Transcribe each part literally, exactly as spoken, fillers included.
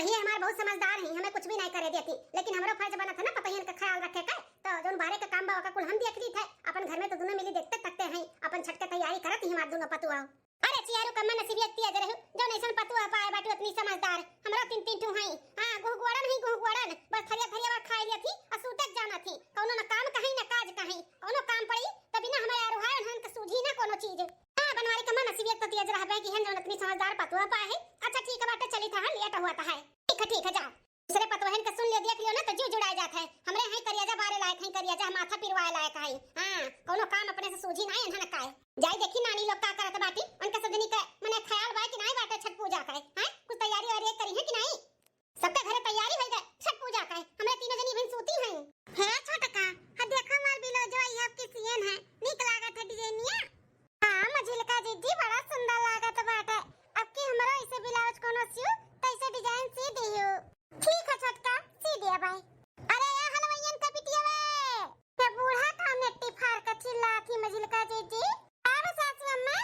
ये हमार बहुत समझदार हैं, हमें कुछ भी नहीं करे देती, लेकिन हमरो फर्ज बनत है ना पतोहियन का ख्याल रखे का। तो जौन बाहरे का काम बा ओका कुल हम देख लीत है, अपन घर में तो दुनो मिली देखते थकते हैं, अपन छठ के तैयारी करत ही हमार दुनो पतुआ। अरे चियारू कम्मा नसीबिया तेज रहू, जौन ऐसन पतुआ पाए बाटू इतनी समझदार। हमरा तीन तीन ठू हई। हाँ, गुहगुआड़न ही गुहगुआड़न, बस थरिया थरिया भर खाए लिया थी और सूते जाना थी, कौनो न काम कहीं न काज कहीं। कौनो काम पड़ी त बिना हमारे अरुहाए उन्हन के सूझी ना कौनो चीज। हाँ, बनवारी कम्मा नसीबिया तो तेज रहबे कि हन जौन इतनी समझदार पतुआ पाए है। अच्छा ठीक है बाटे, चली था, लेट हुआ था है। ठीक है, ठीक है, जाओ। दूसरे पतोहन के सुन लियो, देख लियो ना, तो जीव जुड़ाए जात है। हमरे हैं करियाजा बारे लायक हैं, करियाजा माथा पिरवाए लायक हैं। हाँ, कौनो काम अपने से सूझी ना, इन्हन काए। जाई देखी नानी लोग का करत बाटी, उनके सब जनी के मने ख्याल बा कि नाई बाटे छठ पूजा के, हैं? कुछ तैयारी वैयारी करी है कि नाई? सबके घरे तैयारी होई गए छठ पूजा के, हमरे तीनों जनी बहन सूती हैं। हे छोटका, हा देखो हमार ब्लाउजवा, ई आपके सियन है, नीक लागत है डिजाइनिया। हाँ, मझिलका जीजी, बड़ा सुंदर लागत बाटे। अब की हमरो ऐसे ब्लाउज कोनो सियो, तो ऐसे डिजाइन सी दियो। ठीक है छोटका, सी दिया भाई। अरे ये हलवाइयन का बिटिया वे, ये बूढ़ा का नेट्टी फार का चिल्ला थी मझिलका जीजी। अब सासू अम्मा,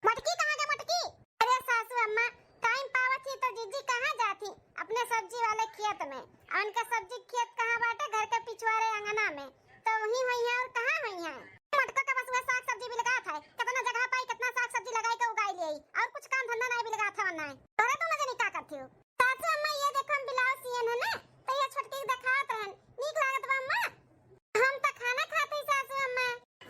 मटकी कहाँ गए मटकी? अरे सासू अम्मा, टाइम पावत ही तो जीजी कहाँ जाती? अपने सब्जी वाले खेत में। और उनका सब्जी खेत कहाँ बाटे? घर के पिछवारे अंगना में। तो वहीं हुई है और कहाँ हुई है? मटका का बस वह साग सब्जी बिलगात है, कितना जगह पाई, कितना साग सब्जी लगाई के उगाई ले आई, और कुछ काम धंधा नहीं बिलगात है, नहीं। तोरे दोनों जनी का करती हो? सासू अम्मा, ये देखो हम ब्लाउज सियन है ना, तो ये छोटकी के देखात रहन, नीक लागत बा अम्मा। हम तो खाना खात हई सासू अम्मा।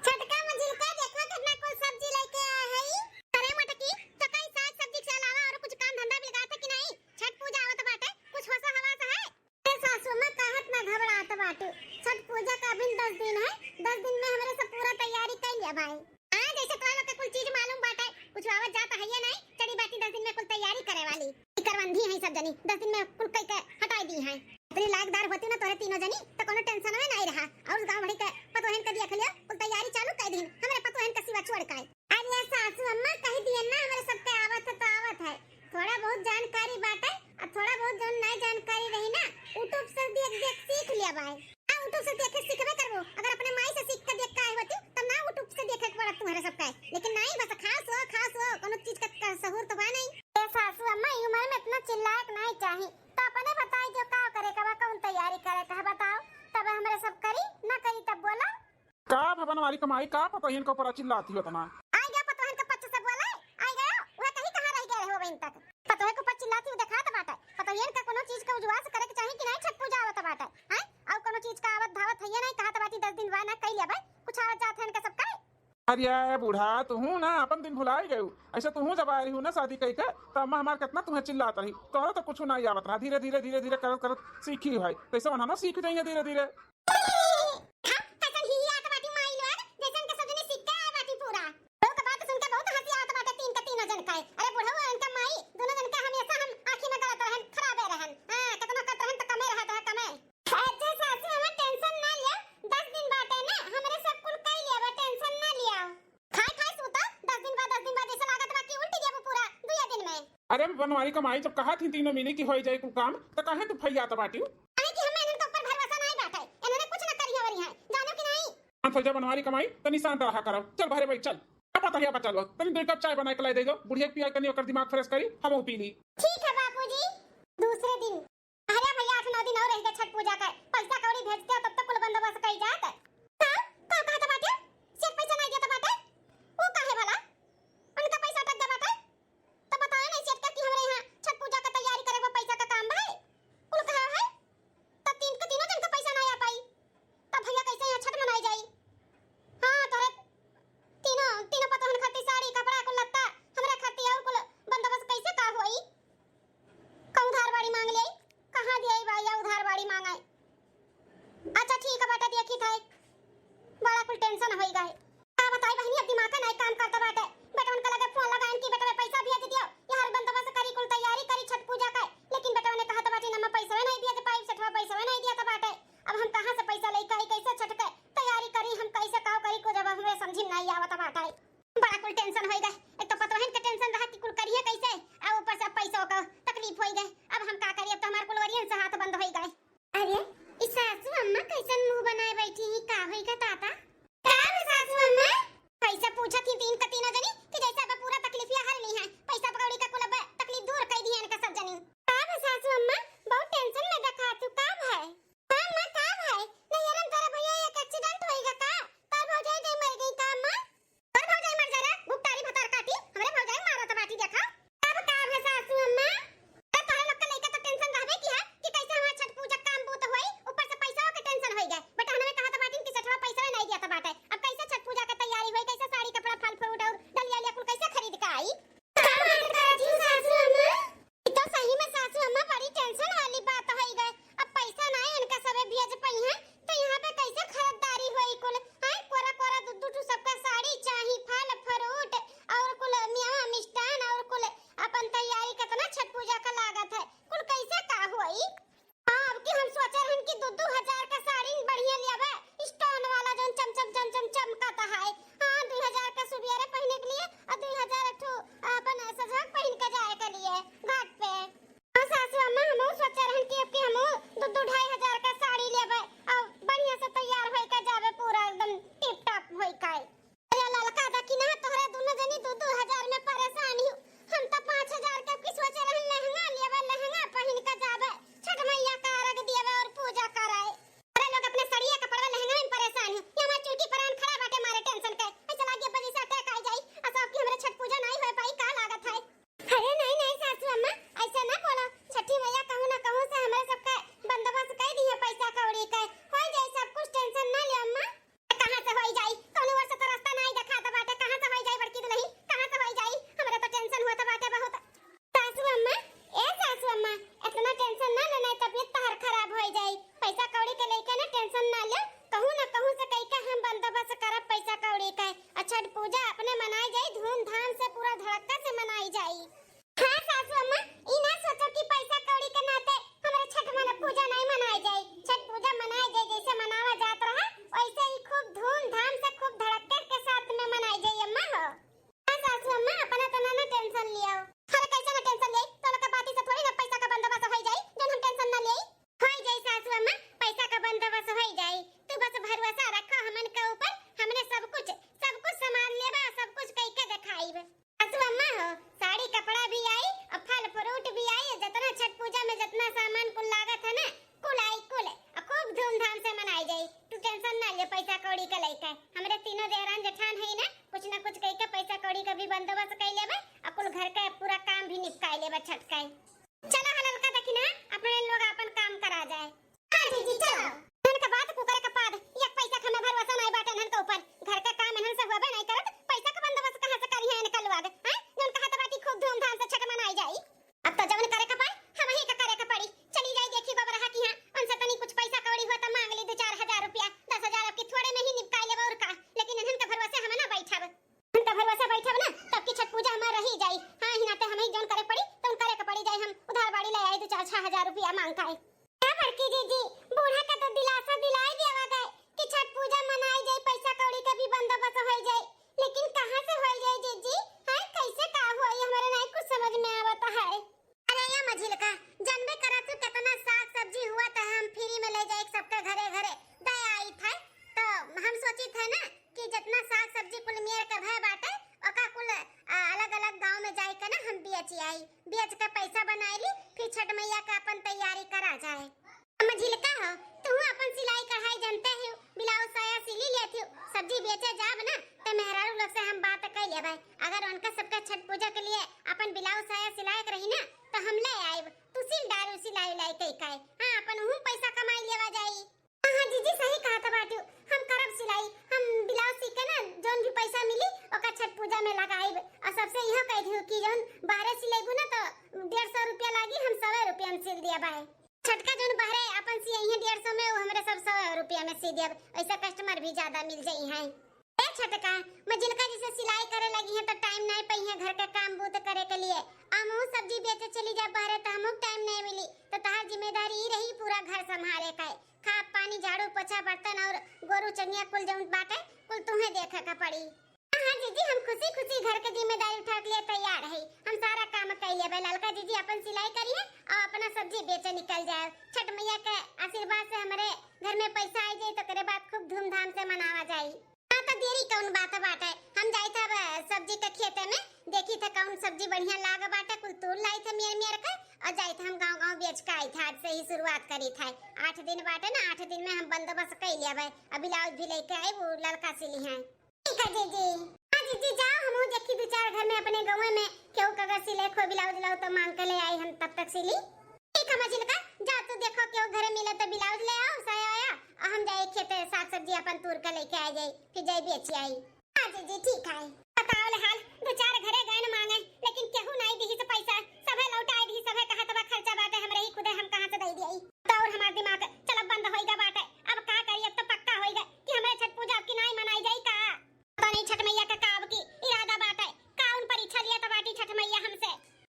छोटका मझिलका देखो कितना कुल सब्जी लेके आए हई। अरे मटकी, तो कई साग सब्जी के अलावा और कुछ काम धंधा बिलगात है कि नहीं? छठ पूजा आवत बाटे, कुछ होसा हवास है? ए सासू अम्मा, काहे इतना घबरात बाटू? छठ पूजा का अभी दस दिन है, दस दिन में हमरे सब पूरा तैयारी कर लिया भाई। हाँ, जैसे तोहरा लोग के कुल चीज मालूम बाटे, कुछ आवत जात है या नहीं, चली बाटी दस दिन में कुल तैयारी करे वाली। ई करवंधी है सब जनी, दस दिन में कुल कई के हटाई दी है। इतनी लायकदार होती ना तोहरे तीनों जनी, तो कोनो टेंशन में नहीं रहा। और गाँव भरी के पतोहन के दिया खलिया, कुल तैयारी चालू कर दीन, हमरे पतोहन के सिवा छोड़ के। अरे सासू अम्मा, कही दिए ना, हमरे सबके आवत है तो आवत है। थोड़ा बहुत जानकारी बाटे, आ थोड़ा बहुत जौन नाई जानकारी रही ना, YouTube से देख देख सीख लिया भाई। आ YouTube से देख के सीखबे करबो, अगर अपने माई से सीख के देख के आए होती, तब ना YouTube से देखे के पड़त तुम्हारे सबका। लेकिन नाई, बस खास हो, खास हो, कोनो चीज का, का सहूर तो बा नहीं। ए सासू अम्मा, ई उम्र में इतना चिल्लाए के नाई चाही, तो अपने बताई जो का करे के बा, कौन तैयारी करे के है, बताओ, तब हमरे सब करी, ना करी तब बोला। का भवन वाली कमाई, का पतोहियन के ऊपर चिल्लाती हो इतना? आई गया पतोहन के पच्च से बोले, आई गया, वह कहीं कहाँ रह गए रहे हो बहन तक? पतोहे के ऊपर चिल्लाती हो देखात बाटे, पतोहियन का कोनो चीज का उजवास करे के चाही कि नहीं, छठ पूजा आवत बाटे, हैं? और कोनो चीज का आवत धावत है ये नहीं, कहत बाटी दस दिन बा ना, कई लेबे, कुछ आवत जात है इनका सबका। अरे बूढ़ा, तुहू ना अपन दिन भुलाई गयू। ऐसे तुहू जब आए रही ना शादी कई के, तो अम्मा हमार कितना तुम्हें चिल्लात रही, तोहरा तो कुछ नहीं आवत रहा, धीरे धीरे धीरे धीरे करत करत सीखी है, तो ऐसे वहाँ ना सीख जाइए धीरे धीरे। हाँ, कैसन ही आत बाटी माई लोग, जैसन के सब जने सीख के आए बाटी पूरा। लोग के बात सुन के बहुत हंसी आवत बाटे तीन के तीनों जन का। अरे बुढ़ऊ, इनका माई, दोनों जन के हमेशा हम आँखी में गलत रहन, खराबे रहन। हाँ, कितना करत रहन तो कमे रहत है, कमे। अच्छा सासू, हमें टेंशन ना लिया, दस दिन बाटे ना, हमरे सब कुल कई लिया बा, टेंशन ना लिया। खाए खाए सूता, दस दिन बाद, दस दिन बाद ऐसा लागत बा कि उल्टी देबू पूरा दुइया दिन में। अरे बनवारी कमाई, जब कहा थी तीनों मिली कि होई जाए कुल काम, तो काहे तू फैयात बाटियो? अरे कि हमें इनके ऊपर भरोसा नहीं बाटे, इन्होंने कुछ न करी हमारी है, जानो कि नहीं? हाँ, चल जा बनवारी कमाई, तनी शांत रहा करो। चल भरे भाई चल, अब पता है बचल हो, तनी दो कप चाय बना के लाई दे दो, बुढ़िया के पिया तनी ओकर दिमाग फ्रेश करी, हम पी ली। ठीक है बाबूजी। दूसरे दिन। अरे भैया, आठ नौ दिन और रह गए छठ पूजा का, पैसा कौड़ी भेजते हो तब तक कुल बंदोबस्त कई जात। का? का कहत बाटे? सेठ पैसा नहीं देत बाटे? ऊ काहे भला? उनका पैसा अटक गया बाटे? तो बताया नहीं सेठ का कि हमरे यहाँ छठ पूजा का तैयारी करे, वो पैसा का काम भाई। कुल कहा है? तब तीन के तीनों जन का पैसा ना आ पाई, तब भैया कैसे यहाँ छठ मनाई जाई? हाँ, तोरे तीनों, तीनों पतोहन खातिर साड़ी, कपड़ा, कुल लत्ता, हमरे खातिर और कुल बंदोबस्त कैसे का होई? का उधार बाड़ी मांग ले? कहाँ दिए भैया उधार बाड़ी मांगे? अच्छा ठीक है बेटा, देखी था, बड़ा कुल टेंशन होई गए। का बताई बहनी, अब दिमाग का नहीं काम करता बाटे। बेटवन के लगे फोन लगाइन कि बेटवे पैसा भेज दियो, यार बंदोबस्त करी, कुल तैयारी करी छठ पूजा का, लेकिन बेटवा ने कहा तो बाटे, "नम्मा पैसा नहीं दिया तो पाई, सेठवा पैसा नहीं दिया तो बाटे, अब हम कहाँ से पैसा लेके आई, कैसे छठ के तैयारी करी, हम कैसे काव करी, कुछ अब हमें समझी में नहीं आवत बाटे।" बड़ा कुल टेंशन होई गए, एक तो पतोहन के टेंशन रहा कि कुल करिए कैसे, अब ऊपर से अब पैसों का तकलीफ होई गए, अब हम का करिए, अब तो हमार कुल वरियन से हाथ बंद होई गए। अरे, ई सासू अम्मा कैसन मुंह बनाए बैठी ही, का होई का ताता? का हो सासू अम्मा? कैसे पूछत ही तीन का तीनों जनी कि जैसे अब पूरा तकलीफिया हर ली है, पैसा पकौड़ी का कुल अब तकलीफ दूर कर दी है इनका सब जनी। का हो सासू अम्मा, रुपया मांगत है। ए बड़की जीजी, बूढ़ा का तो दिलासा दिलाई देवा गए कि छठ पूजा मनाई जाई, पैसा कौड़ी का भी बंदोबस्त होई जाई, लेकिन कहाँ से होई जाई जीजी? हैं, कैसे का होई, हमरे नाहीं कुछ समझ में आवत है। अरे या मझिलका, जानबे करत हू कितना साग सब्जी हुआ त हम फ्री में ले जाए सबके घरे घरे दे आई थे। तो हम सोची थे ना कि जितना साग सब्जी कुल मेर के भय बाटे, ओका कुल अलग अलग गांव में जाए के ना हम बेच आई, बेच के पैसा बनाई ली, फिर छठ मैया के अपन तैयारी करा जाए। मझिलका हो, तू अपन सिलाई कढ़ाई जानते हो, ब्लाउज साया सिली लेती हो, सब्जी बेचे जाब ना, ते मेहरारू लोग से हम बात कर लेबै। अगर उनका सबके छठ पूजा के लिए अपन ब्लाउज साया सिलाए के रही ना, तो हम ले आइब। तू सिल डारू सिलाई उलाई कई काए। हाँ, अपन हूँ पैसा कमाई लेवा जाई। हाँ, हाँ, जीजी सही कहत बाटू। हम करब सिलाई, हम ब्लाउज सी के ना जौन भी पैसा मिली, ओका छठ पूजा में लगाइब। और सबसे इहो कह दियो कि जौन बाहरे सिलेबू ना, तो डेढ़ सौ रुपया लागी, हम सौ रुपया में सिल दिया बाय। छटका जौन बहरे आपन सियइहें डेढ़ सौ में, उ हमरे सब सौ रुपया में सी देब, ऐसा कस्टमर भी ज्यादा मिल जइहें। ए छटका, मझिलका जैसे सिलाई करे लगिहें तो टाइम नाहीं पइहें घर के काम बूत करे के लिए। हमहू सब्जी बेचे चली जा बहरे तो हमहू टाइम नाहीं मिली, तो तहार जिम्मेदारी ई रही पूरा घर संभाले के, खा पानी, झाड़ू पोछा, बर्तन और गोरू चंगिया कुल जौन बाटे कुल तुहें देखे के पड़ी। हाँ, हाँ जीजी, हम खुशी खुशी घर के जिम्मेदारी उठा के लिए तैयार है। हम सारा काम कर लेबे। ललका जीजी अपन सिलाई करिहे और अपना सब्जी बेचे निकल जाए। छठ मैया के आशीर्वाद से हमरे घर में पैसा आई जाई, तो ओकरे बाद खूब धूमधाम से मनावा जाई। हाँ, तो देरी कौन बात बाटे, हम जाइत हब सब्जी के खेते में, देखी थे कौन सब्जी बढ़िया लाग बाटे, कुल तूर लाइत है मेर मेर के, और जाइत हम गाँव गाँव बेच के आइत है। आज से ही शुरुआत करी थे, आठ दिन बाटे ना, आठ दिन में हम बंदोबस्त कर लेबे, अब ब्लाउज भी लेके आई, वो ललका सिली हैं। ठीक है जीजी। हाँ जीजी, जाओ, हमहू देखी दू चार घर में अपने गाँव में केहू के अगर सिले को ब्लाउज उलाउज तो मांग के ले आई हम, तब तक सिली। ठीक है मझिलका, जाओ तू देखो केहू घरे मिले तो ब्लाउज ले आओ, साया आया, और हम जाए खेते साग सब्जी अपन तूर के लेके आ जाई, फिर जाए बेच आई। हाँ जीजी, ठीक है। बताओ ले हाल, दू चार घरे गए न मांगे, लेकिन केहू नाई दिही से पैसा, सभे लौटाए दिही, सभे कहत बा खर्चा बाटे हमरे ही खुदे, हम कहाँ से दे दिए। तो और हमार दिमाग चलब बंद होइगा बाटे, अब का करी, अब तो पक्का होइगा कि हमरे छठ पूजा अब की नाई मनाई जाई का? तो नहीं छठ मैया का काब की इरादा बाटे, का उन परीक्षा लिया तो बाटी छठ मैया हमसे?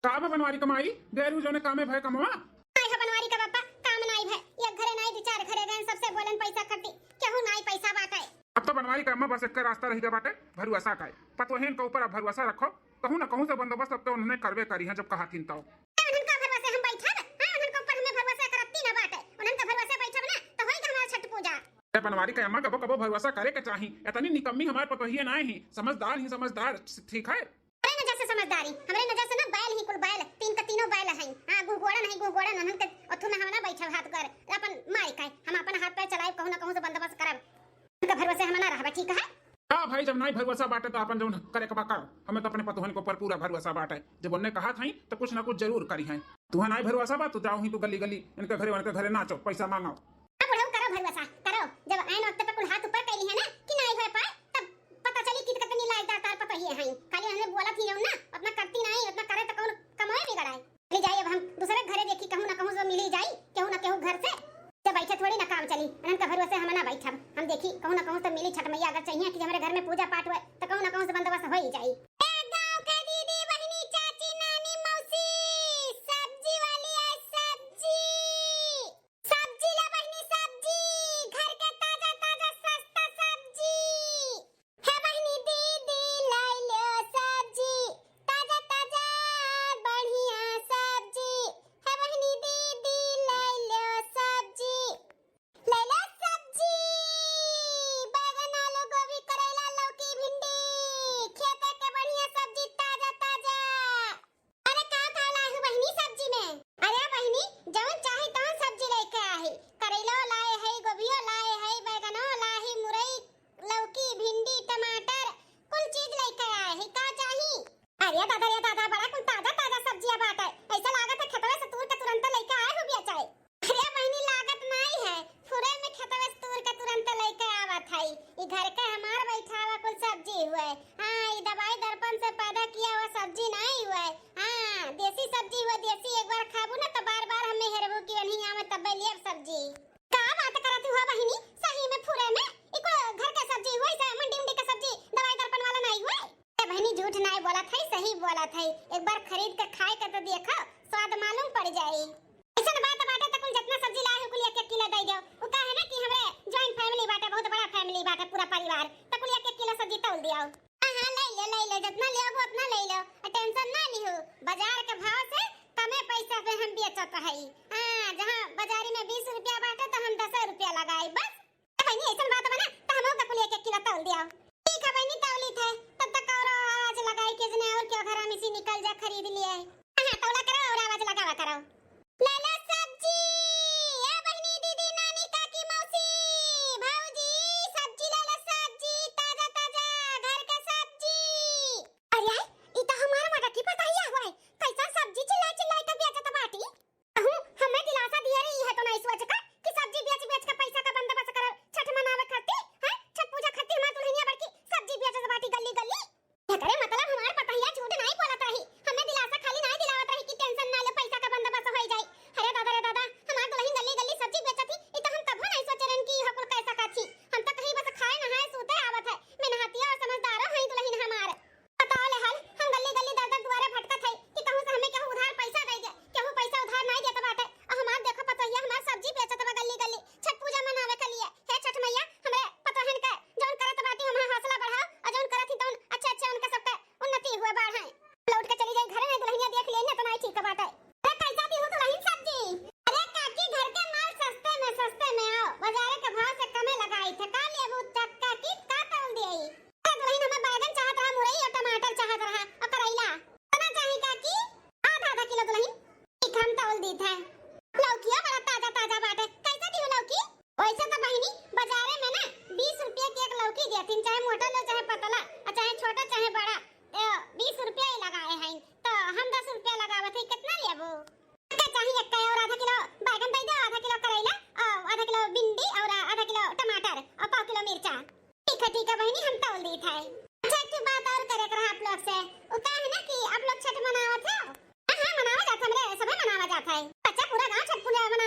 का बा बनवारी कमाई, गैरू जौने कामे भय कमवा। नाई है बनवारी का बापा, काम नाई भय, एक घरे नाई दू चार घरे गए, सबसे बोलन पैसा खर्ची, केहू नाई पैसा बाटे। अब तो बनवारी का अम्मा बस एक रास्ता रहिगा बाटे, भरुआसा का है। पतोहेन के ऊपर अब भरुआसा रखो, कहूँ न कहूँ से बंदोबस्त अब तो उन्होंने करबे करी हैं जब कहा थीन तो। ए, उन्हन का भरोसे हम बैठब? हाँ, उन्हन के ऊपर हमें भरोसा करती ना बाटे। उन्हन का भरोसे बैठब ना, तो होई का हमार छठ पूजा? ए बनवारी के अम्मा, कबो कबो भरोसा करे के चाही। इतनी निकम्मी हमार पतोहिए ना ही, समझदार ही समझदार, ठीक है? हमरे नजर से समझदारी, हमरे नजर से ना बैल ही कुल बैल, तीन का तीनों बैल हैं। हाँ, गुहगोड़न है, गुहगोड़न, उन्हन के ओथू में हम ना बैठब हाथ कर, अपन माई का, हम अपन हाथ पैर चलाए, कहूँ ना कहूँ से बंदोबस्त करब। उनका भरोसे हम ना रहबा, ठीक है? हाँ भाई, जब नाई भरोसा बाटे तो अपन जौन करे के बा करो। हमें तो अपने पतोहन के ऊपर पूरा भरोसा बाटे। जब उनने कहा था तो कुछ ना कुछ जरूर करी हैं। तुहा नाई भरोसा बा तो जाओ ही तू गली गली इनके घरे उनके घरे नाचो, पैसा मांगो। हाँ बुढ़ऊ, करो भरोसा, करो। जब ऐन वक्त पे कुल हाथ ऊपर कैली है ना कि नाई भय पाए, तब पता चली कि कितनी लायकदार तार पतोहिए हैं। खाली उन्हें बोला थी ना, उतना करती नहीं, उतना करे तो कौन कमाए बिगड़ाए। चली जाई, अब हम दूसरे घरे देखी, कहूँ ना कहूँ से मिली जाई, केहू ना केहू घर से। जब बैठे थोड़ी ना काम चली, उन्हन का भरोसे हम ना बैठब। हम देखी, कहूँ ना कहूँ से मिली छठ मैया, अगर चाहिए कि हमरे घर में पूजा पाठ हुए, तो कहूँ ना कहूँ से बंदोबस्त हो ही जाई। ए गाँव के दीदी, बहिनी, चाची, नानी, मौसी, सब्जी वाली आए, सब्जी। सब्जी ला बहिनी, सब्जी, घर के ताजा ताजा सस्ता सब्जी। हे बहिनी दीदी, लाई लो सब्जी, ताजा ताजा बढ़िया सब्जी। हे बहिनी दीदी, लाई लो सब्जी, लाई लो सब्जी। बैगन, आलू, गोभी, करैला, लौकी, भिंडी, खेते के बढ़िया सब्जी, ताजा ताजा। अरे का का लाए हो बहिनी सब्जी में? अरे बहिनी, जवन चाही तवन सब्जी लेके आही। करैलो लाए है, गोभियो लाए है, बैगनो लाए है, मुरई, लौकी, भिंडी, टमाटर, कुल चीज लेके आए है। का चाही? अरे दादा रे दादा, बड़ा कुल ताजा ताजा सब्जिया बाटे। ऐसा लागत है खेतवे से तूर के तुरंत लेके आए हो बेचाए। अरे बहिनी, लागत नाई है, फुरे में खेतवे से तूर के तुरंत लेके आवत है। ई घर के हमार बैठावा कुल सब्जी हुए। हाँ, ई दवाई दर्पण से पैदा किया हुआ सब्जी नाई हुए। हाँ, देसी सब्जी हुए, देसी। एक बार खाबू ना तो बार बार हमें हेरबू कि वहीं आवे तब्बे लियब सब्जी। का बात करत हुआ बहिनी, सही में फुरे में ई को घर के सब्जी हुए, से मंडी उंडी के सब्जी दवाई दर्पण वाला नाई हुए। ए बहिनी, झूठ नाई बोलत है, सही बोलत है। एक बार खरीद के खाए के तो देखो, स्वाद मालूम पड़ जाई। ऐसन बात बा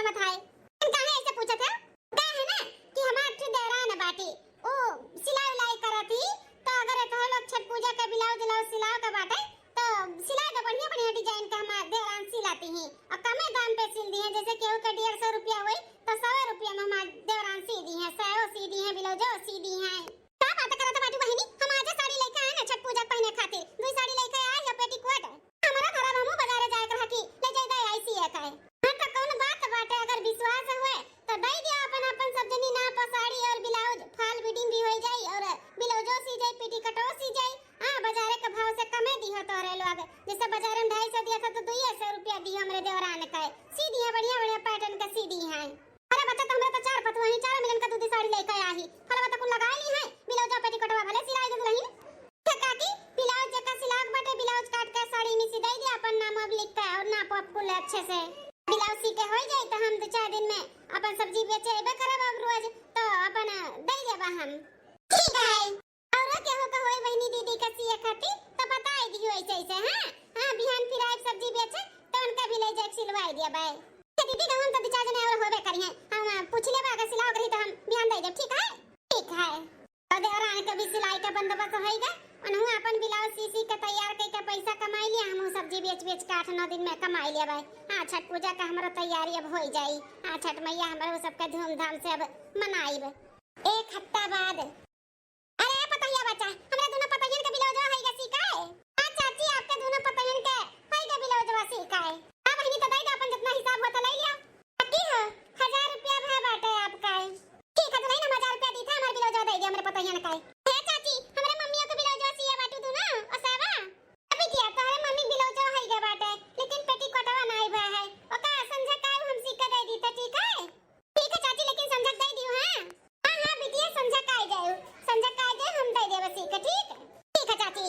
कथा है। हम काहे ऐसे पूछत है? का है ना कि हमार ठे देवरान बाटी, उ सिलाई उलाई करत ही, तो अगर तोहरे लोग छठ पूजा के ब्लाउज उलाउज सिलावे के बाटे, तो सिला दे, बढ़िया बढ़िया डिजाइन के हमार देवरान सिलाती ही और कमे दाम पे सिल दी है। जैसे केहू के डेढ़ सौ रुपया होई, तो सौ रुपया में हमार देवरान सी दी है, सौ सी दी है, ब्लाउजो सी दी है। का बात करत बाटू बहिनी? हम आजे साड़ी लेके आए ना छठ पूजा के पहने खातिर। दुई साड़ी लेके आए या पेटीकोट। हमरा घरा हमहू बाजारे जाए के रहा कि ले जाए दे आई सिए के। हाँ, तो कौन बात बाटे, अगर विश्वास हुए तो दे दिया अपन, अपन सब जनी नाप साड़ी और ब्लाउज, फॉल फिटिंग भी हो जाई और ब्लाउजो सी जाई, पेटीकोटो सी जाई। हाँ, बाजारे के भाव से कमे दिहो तोहरे लोग। जैसे बाजारे में ढाई सौ दिया था तो दुइये सौ रुपया दिहो हमरे देवरान के। सी दिहे बढ़िया बढ़िया पैटर्न के सी दिहे। अरे बच्चा, तो हमरा तो चार पतुआ ही, चारों मिलन का दू दू साड़ी लेके आया ही। फलवा तो कुल लगाए ली है, ब्लाउज और पेटीकोटवा भले सिलाई दे दुलहिन। हे काकी, ब्लाउज जेका सिलावक बाटे, ब्लाउज काट के साड़ी में सिलाई दे अपन नाम अब लिख के और नाप आप कुल अच्छे से। ब्लाउज सी के होई जाई तो हम दो चार दिन में अपन सब्जी बेचे अइबे करब अब रोज, तो अपन दे देबा हम। ठीक है। और केहू के होई बहिनी दीदी के सिए खातिर तो बताई दियो ऐसे ऐसे, हाँ? हाँ, बिहान फिर आइब सब्जी बेचे तो उनका भी ले जाके सिलवाई देबे। ए दीदी, गाँव में तो दो चार जने और होबे करिहें। हम, आ, पूछ लेबे, अगर सिलावक रही तो हम बिहान दे देब, ठीक है? ठीक है। तो देवरान के भी सिलाई का बंदोबस्त होई गा। उनहू अपन ब्लाउज सी सी के तैयार कई के पैसा कमाई लिया, हमहू सब्जी बेच बेच के आठ नौ दिन में कमाई लिया भाई। हाँ, छठ पूजा का हमरो तैयारी अब होई जाई। हाँ, छठ मैया हमरो सबके धूमधाम से अब मनाइब। एक हफ्ता बाद। अरे पतोहिया बच्चा, हमरे दोनों पतोहियन के ब्लाउजवा हई गा सी काए? हाँ चाची, आपके दोनों पतोहियन के हई गा ब्लाउजवा सी काए? हाँ बहिनी, तो दे दे अपन, जितना हिसाब होता ले लिया। काकी हो, हजार रुपया भा बाटे आपका। ठीक है दुलहिन, हम हजार रुपया दी था, हमार ब्लाउजवा दे दे हमरे पतोहियन का। हे चाची, हमरे मम्मियों के ब्लाउजवा सिया बाटू दोनों, और सावा? अभी किया तोहरे मम्मी ब्लाउजवा हई गा बाटे, लेकिन पेटीकोटवा नाई भा है। ओका संझा काल हम सी के दे दी था, ठीक है? ठीक है चाची, लेकिन संझा के दे दियो, हाँ? हाँ, हाँ, बिटिया, संझा के आ जाओ, संझा के आ जाओ, हम दे देबे सी के, ठीक? ठीक है चाची।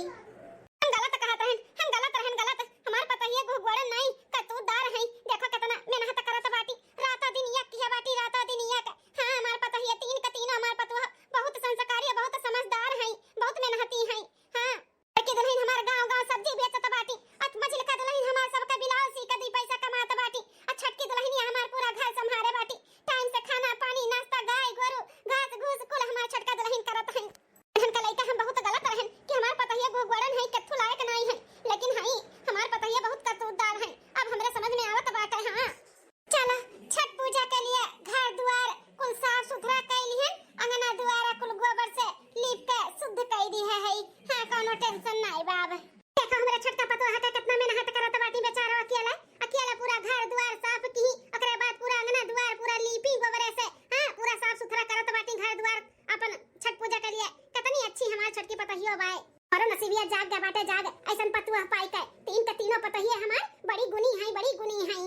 हम गलत कहत रहन, हम गलत रहन, गलत। हमार पतोहिया गुहगोड़न नाई, करतूतदार है। देखो कितना मेहनत करत बाटी, रातों दिन एक किया बाटी, रातों दिन एक। हाँ, हमार पतोहिया तीन का तीनों, हमार पतोह बहुत संस्कारी और बहुत समझदार है, बहुत मेहनती है। हाँ। बड़की दुलहिन हमार गाँव गाँव सब्जी बेचत बाटी, अउर मझिलका दुलहिन हमार सबका ब्लाउज सी के दी पैसा कमात बाटी, अउर छटकी दुलहिनिया हमार पूरा घर संभारे बाटी। टाइम से खाना पानी नाश्ता, गाय गोरू, घास घूस कुल हमार छटका दुलहिन करत हैं। हमका लइका हम बहुत गलत रहन कि हमार पतोहिया गुहगोड़न है, कत्थू लायक नाई है, लेकिन हई हमार पतोहिया बहुत करतूतदार है। अब हमरे समझ में आवत बाटे। हाँ। चला, छठ पूजा के लिए घर दुआर कुल साफ सुथरा कइ लिहन, अंगना दुआरा कुल गोबर से लीप के शुद्ध कइ दिहे हई। हाँ, कौनो tension नाई बा अब। देखो, हमरे छोटका पतोह के कितना मेहनत करत बाटी बेचारा, अकेला, अकेला पूरा घर दुआर साफ की, ओकरे बाद पूरा अंगना दुआर पूरा लीपी गोबरे से। हाँ, पूरा साफ सुथरा करत बाटी घर दुआर अपन छठ पूजा के लिए। कितनी अच्छी हमार छोटकी पतोहियो बाय। अरे नसीबिया जाग गा बाटे जाग, ऐसन पतोह पाई के। तीन के तीनों पतोहिए हमार बड़ी गुनी हैं, बड़ी गुनी हैं।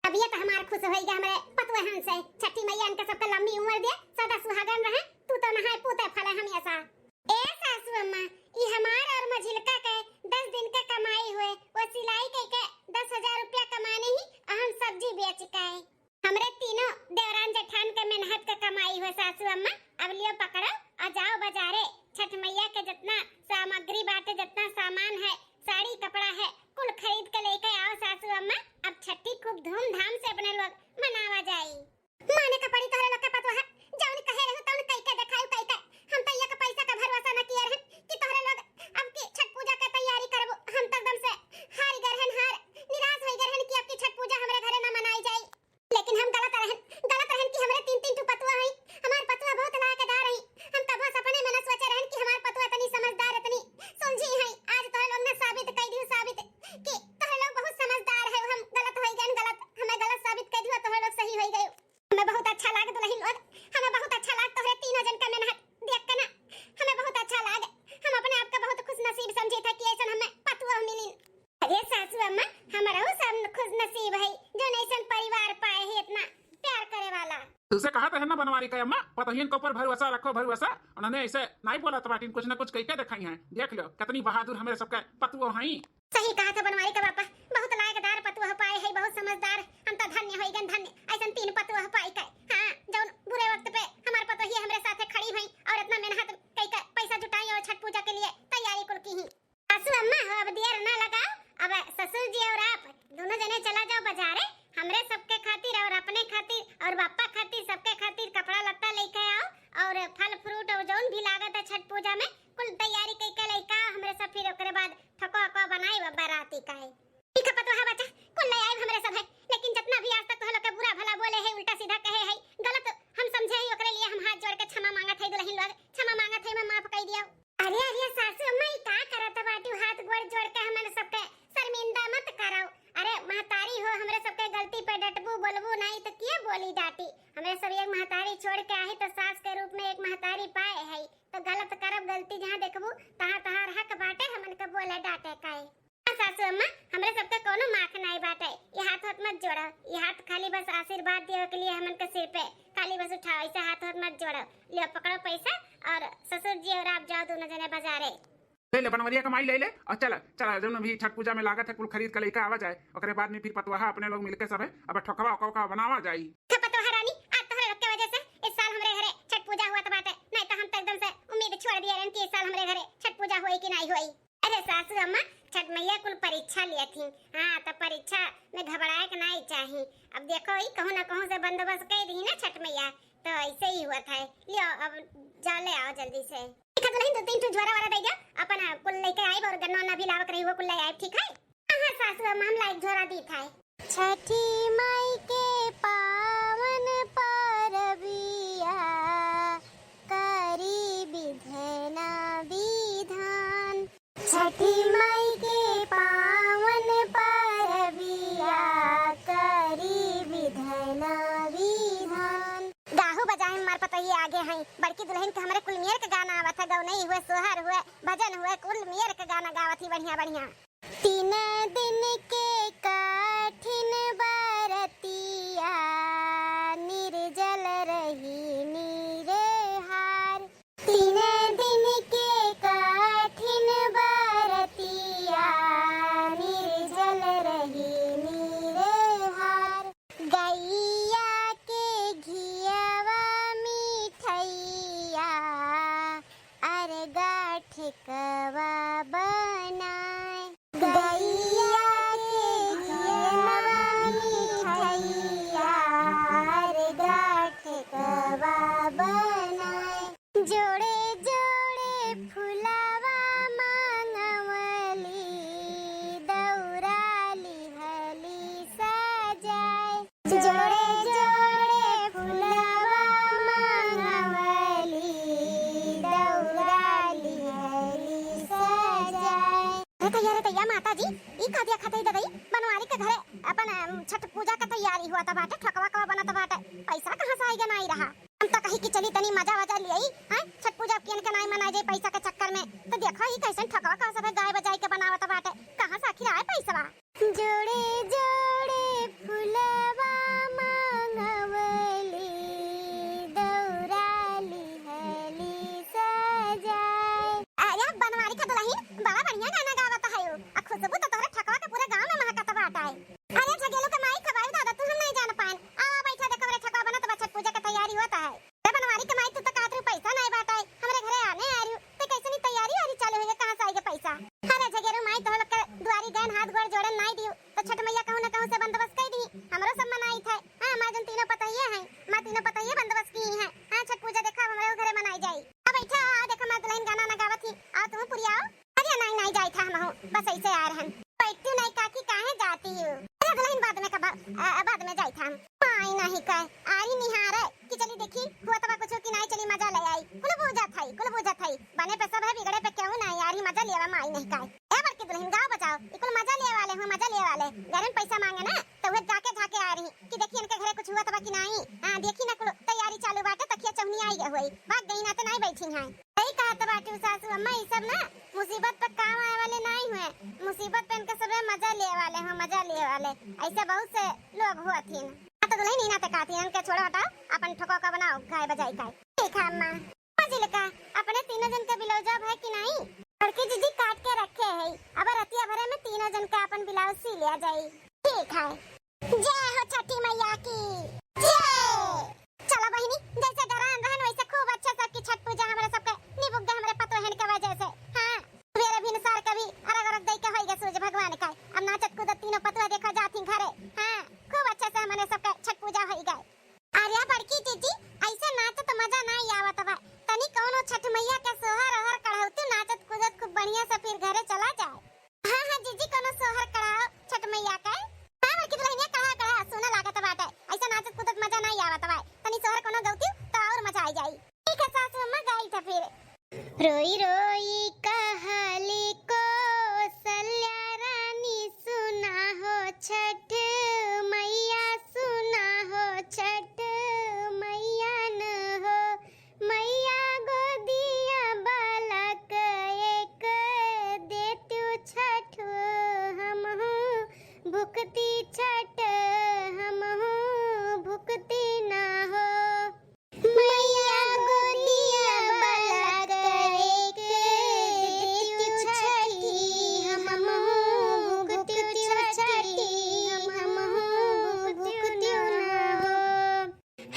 तबियत हमार खुश होई गा हमरे पतोहन से। छठी मैया इनके सबके लंबी उम्र दे, सदा सुहागन रहे। तू तो नहाए पूते फले हमेशा। ए सासू अम्मा, ई हमार और मझिलका के दस दिन के कमाई हुए, वो सिलाई कई के दस हजार रुपया कमाने ही, हम सब्जी बेच के। हमरे तीनों देवरान जेठान के मेहनत के कमाई हो सासू अम्मा। अब लियो पकड़ो और जाओ बाजारे। छठ मैया के जितना सामग्री बाटे, जितना सामान है, साड़ी कपड़ा है, कुल खरीद के लेके आओ सासू अम्मा। अब छठी खूब धूमधाम से अपने लोग मनावा जाई। माने का पड़ी तोहरे लोग के पतोह, जौन कहे रहू तौन कई के देखाऊ कई के। हम तो एक पैसा का भरोसा न किए रहन कि तोहरे लोग अब की छठ पूजा के तैयारी करबू। हम तो एकदम से हार गए रहन, हार, निराश हो गए रहन कि अब की छठ पूजा हमरे घरे न मनाई जाई। लेकिन हम गलत रहन, गलत रहन कि हमरे तीन तीन ठो पतोह हई। हमार पतोह बहुत लायकदार हई। हम कबो सपने में न सोचे रहन कि हमार पतोह इतनी समझदार, इतनी सुलझी हई। आज तोहरे लोग ने साबित कई दियो, साबित कि तोहरे लोग बहुत समझदार है। हम गलत होई गए, गलत, हमें गलत साबित कई दियो, तोहरे लोग सही होई गए। हमें बहुत अच्छा लाग दुलहिन लोग, हमें बहुत अच्छा लाग तोहरे तीनों जन का मेहनत देख के ना, हमें बहुत अच्छा लाग। हम अपने आप का बहुत खुश नसीब समझे थे कि ऐसन हमें पतोह मिलिन। अरे सासू अम्मा, हमरहू सब खुश नसीब है, जौन ऐसन परिवार पाए है, इतना प्यार करे वाला। तुसे कहत है ना बनवारी के अम्मा, पतोहियन के ऊपर भरोसा रखो, भरोसा। उन्होंने ऐसे नाई बोलत बाटिन, कुछ ना कुछ कई के देखाई हैं। देख लो, कितनी बहादुर हमरे सबके पतोह हई। सही कहत है बनवारी के बापा, बहुत लायकदार पतोह पाए है, बहुत समझदार। हम तो धन्य होई गन, धन्य, ऐसन तीन पतोह पाई के। हाँ, जौन बुरे वक्त पे हमार पतोहिया हमरे साथे खड़ी हुई और इतना मेहनत कई के पैसा जुटाई और छठ पूजा के लिए तैयारी कुल की ही। सासू अम्मा हो, अब देर ना लगाओ, अब ससुर जी और आप दोनों जने चला जाओ बाजारे, हमरे सबके खातिर और अपने खातिर के बोली डाटी? हमरे सब एक महतारी छोड़ के आही तो सास के रूप में एक महतारी पाए है, तो गलत करब गलती जहाँ देखबू तहाँ तहार हक बाटे हमन के बोले डाटे काए। हाँ सासू अम्मा, हमरे सबके कोनो माख नाई बाटे। ये हाथ हाथ मत जोड़ो, ये हाथ खाली बस आशीर्वाद दियो के लिए हमन के सिर पे, खाली बस उठाओ, ऐसे हाथ हाथ मत जोड़ो। लियो पकड़ो पैसा और ससुर जी और आप जाओ दोनों जने बाजारे। ले ले बनवरिया कमाई ले ले और चला चला, जौन भी छठ पूजा में लागत है कुल खरीद के लेके आवा जाए, ओकरे बाद में फिर पतवाहा अपने लोग मिलके सब है अब ठोकवा ओकवा बनावा जाई। खपतवाहा रानी, आज तोहरे लोग के वजह से इस साल हमरे घरे छठ पूजा हुआ बाटे, नहीं तो हम तो एकदम से उम्मीद छोड़ दिए रहन कि इस साल हमरे घरे छठ पूजा होई कि नहीं होई। अरे सासू अम्मा, छठ मैया कुल परीक्षा लिया थी। हाँ, तो परीक्षा में घबराए के नहीं चाही। अब देखो, ई कहूँ ना कहूँ से बंदोबस्त कर दी ना छठ मैया, तो ऐसे ही हुआ था। लियो, अब जा ले आओ जल्दी से। ठीक है दुल्हन, दो तीन ठो झोरा वारा दे जा, अपन कुल लेके आइब और गन्ना उन्ना भी लावक रही, वो कुल ले आइब, ठीक है? हाँ, हाँ सासू अम्मा, हम लाइब झोरा दी था। छठी माई के पावन परबिया, करी विधना विधान। छठी माई के पावन परबिया, करी विधना विधान। गाहू बजाए में मार पतोहिए आगे हैं, बड़की दुल्हन के हमरे कुल मेर के गाना आवत है, गौनई हुए, सोहर हुए, भजन हुए, कुल मेर के गाना गावत ही बढ़िया बढ़िया। तीन दिन के कठिन बरतिया, निर्जल रही निरहार। तीन दिन के कठिन बरतिया, निर्जल रही निरहार। गैया के घियवा मिठैया, अरगा ठेकवा बनाए। गैया के घियवा मिठैया, अरगा ठेकवा बनाए। जोड़े जोड़े फुलवा मांगवली, दौरा लिहली सजाए। जोड़े जोड़े फुलवा मांगवली, दौरा लिहली सजाए। अरे तैया, अरे तैया, माता जी, ई का दिया खाते दगई? बनवारी के घरे अपन, अम, छठ पूजा के तैयारी हुआ था बाटे, ठोकवा कवा बनत बाटे, पैसा कहाँ से आइगा नाई रहा। हम तो कही कि चली तनी मजा वजा लियाई, हैं? छठ पूजा कियन के नाई मनाई जाई पैसा के चक्कर में। तो देखो ई कैसन ठोकवा कवा सब गाय बजाई के बनावत बाटे, कहाँ से आखिर आए पैसवा? जोड़े जोड़े फुलवा मांगवली, दौरा लिहली सजाए। अरे बनवारी का दुल्हन, बड़ा बढ़िया गाना गावत है। आ खुशबू तो तोहरे ठकवा के पूरे गांव में महकत बाटे। अरे झगेलू के माई, कबाई दादा, तू हम नहीं जान पाएन। आवा बैठा, देखो रे ठकवा बनत बा, छठ पूजा के तैयारी होत है। अरे बनवारी के माई, तू तो कहत रहू पैसा नहीं बाटे, हमरे घरे आने आ रहू, तो कैसे नहीं तैयारी वारी चालू होई, कहाँ से आइगा पैसा? अरे झगेलू माई, तोहरे लोग के दुआरी गैन हाथ गोड़ जोड़न नहीं दियो, तो छठ मैया कहूँ ना कहूँ से बंदोबस्त कर दी, हमरो सब मनाई थे। हाँ, हमार जन तीनों पतोहिए हैं, हमार तीनों पतोहिए बंदोबस्त की हैं। हाँ, छठ पूजा देखा, अब हमरे घरे मनाई जाई। अब बैठा, आ देखा, हमार दुल्हन गाना ना गावत ही, आ तू पुरियाओ। अरे नहीं, नहीं जाई था हम, बस ऐसे आ रहन। बैठू नहीं काकी, काहे जाती हो? अरे दुल्हन बाद में कब, आ, बाद में जाई था हम। माई नहीं कहे, आरी निहारे कि चली देखी, हुआ तबा कुछ कि नहीं, चली मजा ले आई। कुल बूझत है, कुल बूझत है, बने पे सब है, बिगड़े पे क्यों नहीं, आरी मजा लेवा माई नहीं कहे। ए बड़की दुल्हन, गाओ बजाओ, ई कुल मजा लेवा वाले हो, मजा लेवा वाले। घर में पैसा मांगे ना, तो वह जाके झाके आ रही कि देखी इनके घरे कुछ हुआ तबा कि नहीं। हाँ, देखी ना कुल तैयारी चालू बाटे, तकिया चौनी आई गए हुई, भाग गई ना तो नहीं बैठी हैं। सही कहत बाटू सासू अम्मा, ई सब ना मुसीबत पे काम आए वाले नहीं हुए, मुसीबत पे इनके सबे मजा लेवे वाले हो, मजा लेवे वाले। ऐसे बहुत से लोग होथिन। हाँ तो दुल्हन ही ना ते कहती, इनके छोड़ो, हटाओ, अपन ठोको का बनाओ, गाय बजाई का। ठीक है अम्मा। हाँ जिलका, अपने तीनों जन के ब्लाउज अब है कि नहीं? बड़की जीजी काट के रखे है, अब रतिया भरे में तीनों जन के अपन ब्लाउज सी लिया जाई। ठीक है। जय हो छठी मैया की जय। चलो बहिनी, जैसे डरान रहन वैसे खूब अच्छा सबकी छठ पूजा हमरा सबके निबुक गए हमरे पतोहन के वजह से। हाँ, सुबेरे भिनसार कभी अरग अरग दई के होई गए सूरज भगवान का। अब नाचत कूदत तीनों पतोह देखा जाती घरे। हाँ, खूब अच्छा से हमने सबके छठ पूजा होई गए। अरे बड़की जीजी, ऐसे नाचत मजा नहीं आवत बा। तनी कौनो छठ मैया के सोहर ओहर कढ़ौती, नाचत कूदत खूब बढ़िया से फिर घरे चला जाए। हाँ, हाँ, जीजी, कोनो सोहर कढ़ाओ छठ मैया के। हाँ, बड़की दुल्हनिया, कढ़ा, कढ़ा, सुना लागत बाटे। ऐसा नाचत कूदत मजा ना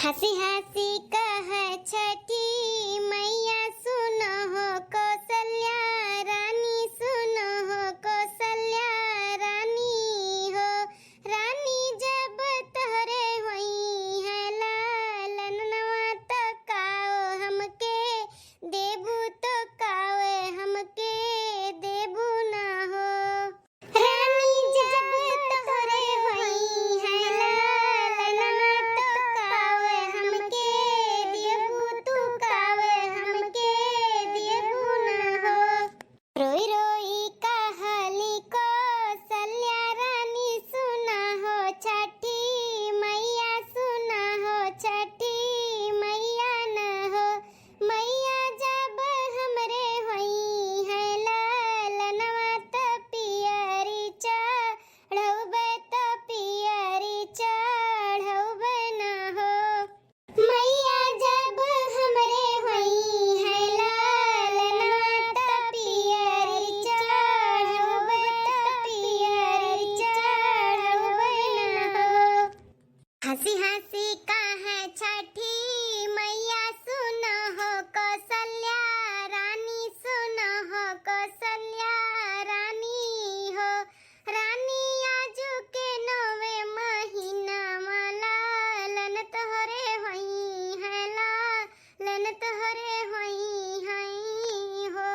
हँसी हँसी कहे छठी मैया, सुनो हो कौशल्या रानी, सुनो हो कौशल्या रानी हो। रानी जब तोहरे होइहैं लालनवा, तो काओ हमके देबू, तो काओ हमके देबू ना हो। रानी जब तोहरे होइहैं लालनवा, तो काओ हमके देबू, तू काओ हमके देबू ना हो। रोई रोई कहली कौशल्या रानी, सुना हो छठी मैया, सुना हो छठी मैया न हो। मैया जब हमरे होइहैं लालनवा, त पियरी चढ़ौबे, त पियरी चढ़ौबे न हो। मैया जब हमरे होइहैं लालनवा, त पियरी चढ़ौबे, त पियरी चढ़ौबे न हो। हँसी हँसी कहे छठी मैया, सुनो हो कौशल्या रानी, सुनो हो कौशल्या रानी हो। रानी आजु के नौवे महीना मा लालन तोहरे होइहैं, लालन तोहरे होइहैं हो।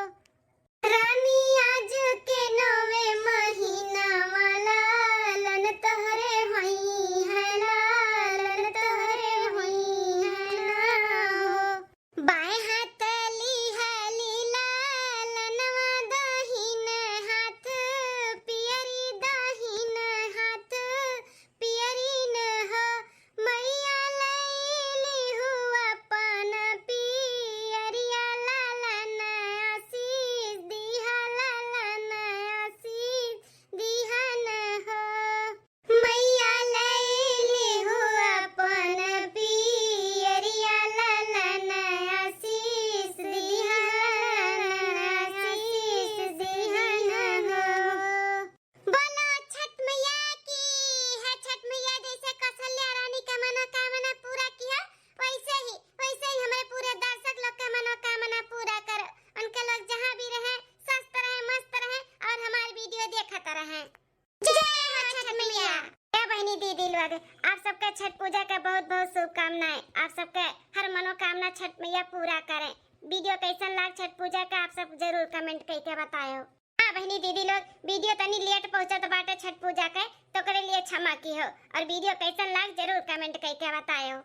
रानी आजु के नौवे महीना मा लालन तोहरे होइहैं, लालन तोहरे होइहैं ना हो। बाएं हाथ लिहली लालनवा, दाहिन हाथ पियरी, दाहिन हाथ पियरी न हो। मैया लैली हु अपन पियरिया, लालन आशीष दिहा, लालन आशीष दिहा न हो। मैया लैली हु अपन पियरिया, लालन आशीष दिहा, लालन आशीष दिहा न हो। बोलो छठ मैया की। हे छठ मैया, जैसे कौशल्या रानी का मनोकामना पूरा किया, वैसे ही, वैसे ही हमरे पूरे दर्शक लोग का मनोकामना पूरा करो। उनके लोग जहाँ भी रहें, स्वस्थ रहें, मस्त रहें और हमारी video देखत रहें। जय हो छठ मैया। ए बहिनी दीदी लोग, आप सबके छठ पूजा के बहुत बहुत शुभकामनाएं। आप सबके हर मनोकामना छठ मैया पूरा करें। Video कैसन लाग छठ पूजा का, आप सब जरूर comment करके बतायो। हाँ बहिनी दीदी लोग, video तनी late पहुँचत बाटे छठ पूजा के, तो ओकरे लिए क्षमा किहो। और video कैसन लाग जरूर comment करके बतायो।